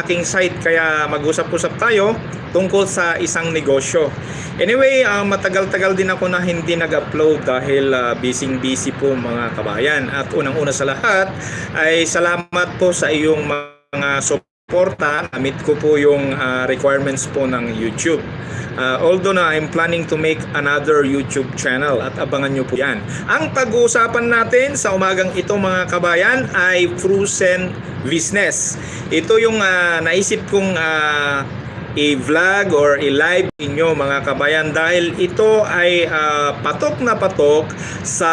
aking site, kaya mag-usap-usap tayo tungkol sa isang negosyo. Anyway, matagal-tagal din ako na hindi nag-upload dahil busy po mga kabayan. At unang-una sa lahat ay salamat po sa iyong mga suporta. Namit ko po yung requirements po ng YouTube. Although na I'm planning to make another YouTube channel at abangan nyo po yan. Ang pag-uusapan natin sa umagang ito mga kabayan ay frozen business. Ito yung naisip kong i-vlog or i-live inyo mga kabayan dahil ito ay patok na patok sa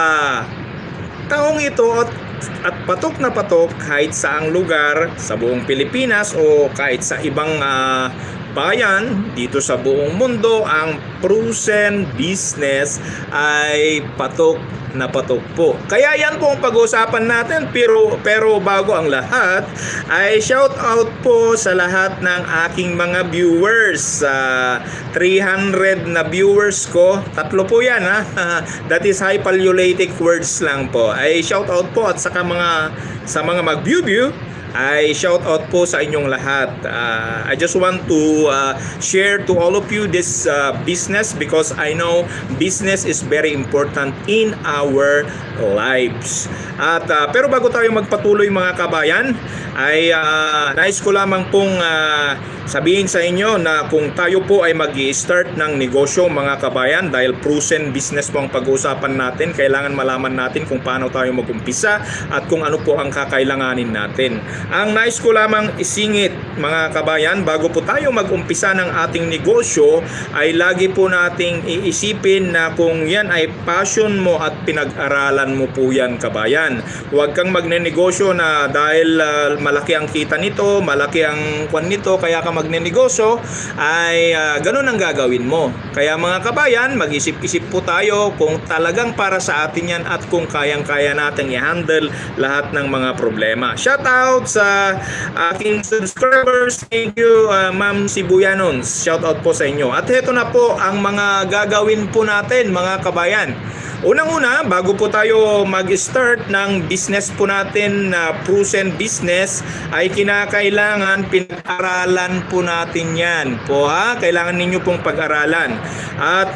taong ito at patok na patok kahit saang lugar sa buong Pilipinas o kahit sa ibang bayan dito sa buong mundo. Ang frozen business ay patok na patok po. Kaya yan po ang pag-uusapan natin, pero bago ang lahat ay shout out po sa lahat ng aking mga viewers. 300 na viewers ko, tatlo po yan that is high palliolitic words lang po. Ay shout out po at saka sa mga mag-view ay shout out po sa inyong lahat. I just want to share to all of you this business because I know business is very important in our lives. At pero bago tayo magpatuloy mga kabayan, ay nais ko lamang pong sabihin sa inyo na kung tayo po ay mag-i-start ng negosyo mga kabayan, dahil frozen business po ang pag-uusapan natin, kailangan malaman natin kung paano tayo mag-umpisa at kung ano po ang kakailanganin natin. Ang nais ko lamang isingit mga kabayan, bago po tayo mag-umpisa ng ating negosyo, ay lagi po nating iisipin na kung yan ay passion mo at pinag-aralan mo po yan kabayan. Huwag kang magnenegosyo na dahil malaki ang kita nito, malaki ang kwan nito, kaya ka magnenegosyo, ay ganun ang gagawin mo. Kaya mga kabayan, mag-isip-isip po tayo kung talagang para sa atin yan at kung kayang-kaya natin i-handle lahat ng mga problema. Shout out sa aking subscribers. Thank you Ma'am Sibuyanons. Shout out po sa inyo. At heto na po ang mga gagawin po natin mga kabayan. Unang-una, bago po tayo mag-start ng business po natin na frozen business, ay kinakailangan pinag-aralan po natin yan po kailangan ninyo pong pag-aralan. At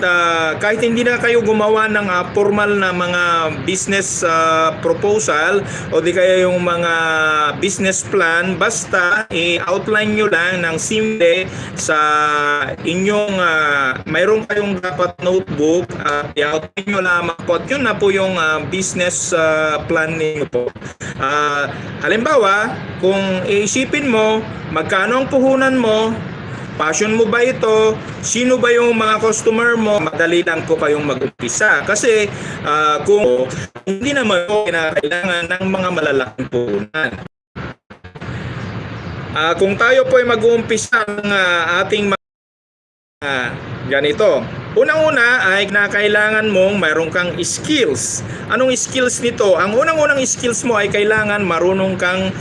kahit hindi na kayo gumawa ng formal na mga business proposal o di kaya yung mga business plan, basta i-outline nyo lang ng simple sa inyong mayroon kayong dapat notebook at i-outline nyo lamang po. Yun na po yung business plan niyo po. Halimbawa, kung iisipin mo, magkano ang puhunan mo, passion mo ba ito, sino ba yung mga customer mo, madali lang po kayong mag-umpisa. Kasi kung hindi naman po kinakailangan ng mga malalaking puhunan. Kung tayo po ay mag-uumpisa ng ating ganito, unang-una ay kailangan mong mayroon kang skills. Anong skills nito? Ang unang-unang skills mo ay kailangan marunong kang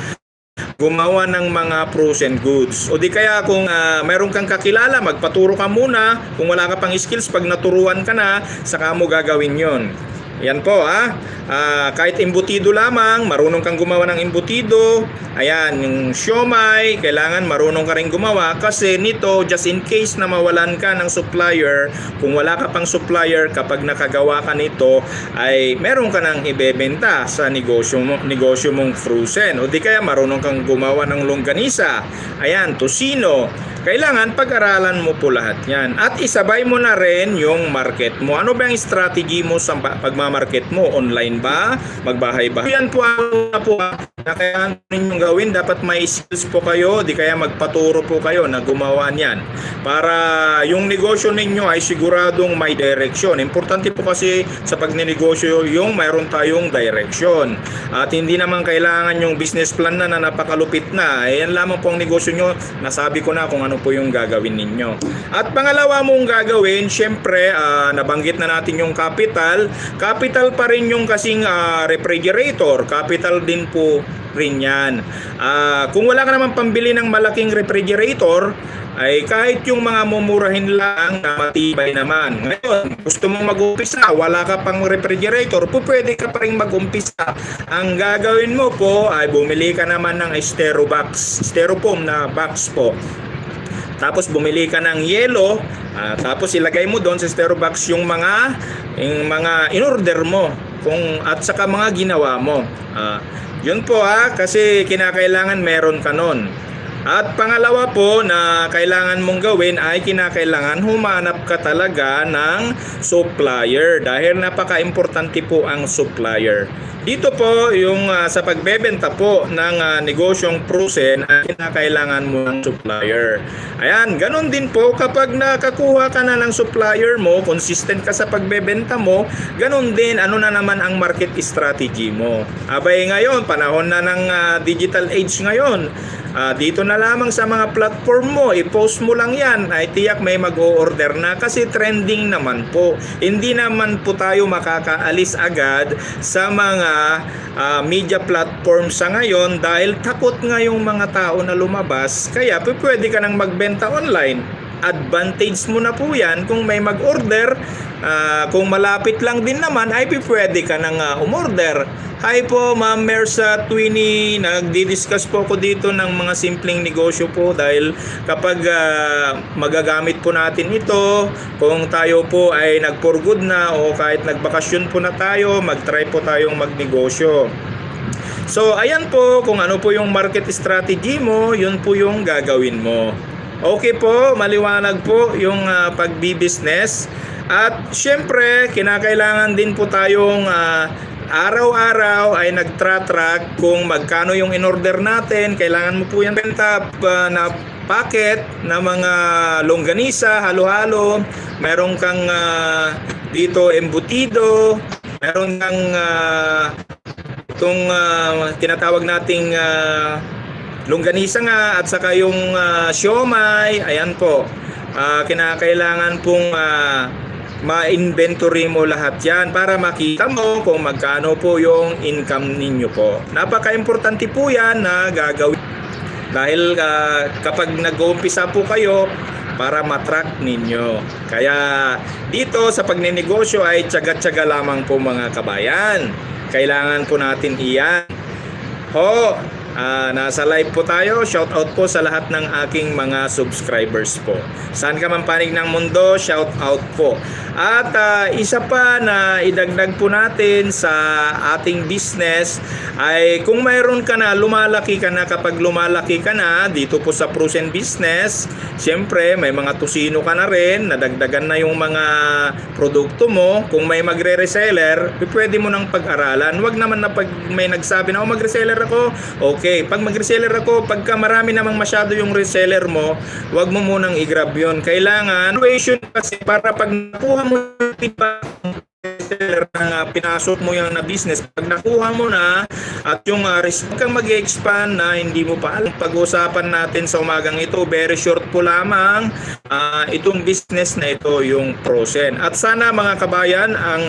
gumawa ng mga frozen goods. O di kaya kung mayroon kang kakilala, magpaturo ka muna. Kung wala ka pang skills, pag naturuan ka na, saka mo gagawin yon. Yan po kahit embutido lamang, marunong kang gumawa ng embutido. Ayan, yung siomai, kailangan marunong ka rin gumawa kasi nito, just in case na mawalan ka ng supplier, kung wala ka pang supplier, kapag nakagawa ka nito, ay meron ka nang ibebenta sa negosyo mong frozen. O di kaya marunong kang gumawa ng longganisa. Ayan, tocino. Kailangan pag-aralan mo po lahat yan. At isabay mo na rin yung market mo. Ano ba yung strategy mo sa pagmamarket mo? Online ba? Magbahay ba? Yan po na kailangan ninyong gawin. Dapat may skills po kayo. Di kaya magpaturo po kayo na gumawa niyan. Para yung negosyo ninyo ay siguradong may direction. Importante po kasi sa pagnenegosyo yung mayroon tayong direction. At hindi naman kailangan yung business plan na napakalupit na. Yan lamang po ang negosyo nyo. Nasabi ko na kung ano po yung gagawin ninyo. At pangalawa mong gagawin, syempre, nabanggit na natin yung capital. Capital pa rin yung kasing refrigerator. Capital din po rin yan. Kung wala ka naman pambili ng malaking refrigerator, ay kahit yung mga mumurahin lang na matibay naman. Ngayon, gusto mong mag-umpisa, wala ka pang refrigerator, pwede ka pa rin mag-umpisa. Ang gagawin mo po ay bumili ka naman ng styrofoam na box po. Tapos bumili ka ng yelo, tapos ilagay mo doon sa stereo box yung mga in-order mo at saka mga ginawa mo. Yun po kasi kinakailangan meron ka nun. At pangalawa po na kailangan mong gawin ay kinakailangan humanap ka talaga ng supplier dahil napaka-importante po ang supplier. Dito po yung sa pagbebenta po ng negosyong frozen ay kinakailangan mo ng supplier. Ayan, ganun din po kapag nakakuha ka na ng supplier mo, consistent ka sa pagbebenta mo, ganun din ano na naman ang market strategy mo. Abay ngayon, panahon na ng digital age ngayon. Dito na lamang sa mga platform mo, i-post mo lang yan, ay tiyak may mag-o-order na kasi trending naman po. Hindi naman po tayo makakaalis agad sa mga media platform sa ngayon dahil takot nga yung mga tao na lumabas, kaya pwede ka nang magbenta online. Advantage mo na po yan kung may mag-order. Kung malapit lang din naman ay pwede ka nang umorder. Hi po Ma'am Mersa Twinnie, nagdi-discuss po ako dito ng mga simpleng negosyo po dahil kapag magagamit po natin ito, kung tayo po ay nag-for good na o kahit nagbakasyon po na tayo, mag-try po tayong magnegosyo. So ayan po, kung ano po yung market strategy mo, yun po yung gagawin mo. Okay po, maliwanag po yung pagbi-business. At syempre, kinakailangan din po tayong araw-araw ay nagtra-track kung magkano yung in-order natin. Kailangan mo po yung benta na packet na mga longganisa, halo-halo. Meron kang dito embutido. Meron kang itong tinatawag nating longganisa nga at saka yung siomai. Ayan po. Kinakailangan pong ma-inventory mo lahat yan para makita mo kung magkano po yung income ninyo po. Napaka-importante po yan na gagawin dahil kapag nag-uumpisa po kayo para matrack ninyo. Kaya dito sa pagnenegosyo ay tiyaga-tiyaga lamang po mga kabayan. Kailangan po natin iyan. Nasa live po tayo. Shout out po sa lahat ng aking mga subscribers po. Saan ka man panig ng mundo, shout out po. At isa pa na idagdag po natin sa ating business ay kung mayroon ka na, lumalaki ka na, kapag lumalaki ka na dito po sa frozen business, siyempre may mga tusino ka na rin, nadagdagan na yung mga produkto mo. Kung may magre-reseller, pwede mo nang pag-aralan. Wag naman na pag may nagsabi na magre-reseller ako, okay. Pag mag-reseller ako, pagka marami namang masyado yung reseller mo, wag mo munang i-grab yun. Kailangan evaluation kasi para pag nakuha mo yung feedback na pinasok mo yung na business, pag nakuha mo na at yung risk kang mag-expand na hindi mo pa alam. Pag-usapan natin sa umagang ito, very short po lamang itong business na ito, yung frozen. At sana mga kabayan, ang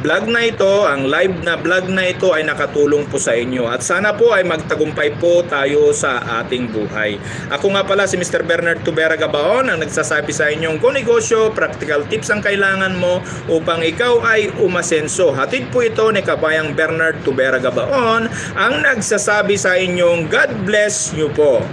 vlog na ito, ang live na vlog na ito ay nakatulong po sa inyo. At sana po ay magtagumpay po tayo sa ating buhay. Ako nga pala si Mr. Bernard Tubera Gabaon, ang nagsasabi sa inyong kung negosyo, practical tips ang kailangan mo upang ikaw ay umasenso. Hatid po ito ni Kabayang Bernard Tubera Gabaon, ang nagsasabi sa inyong God bless you po.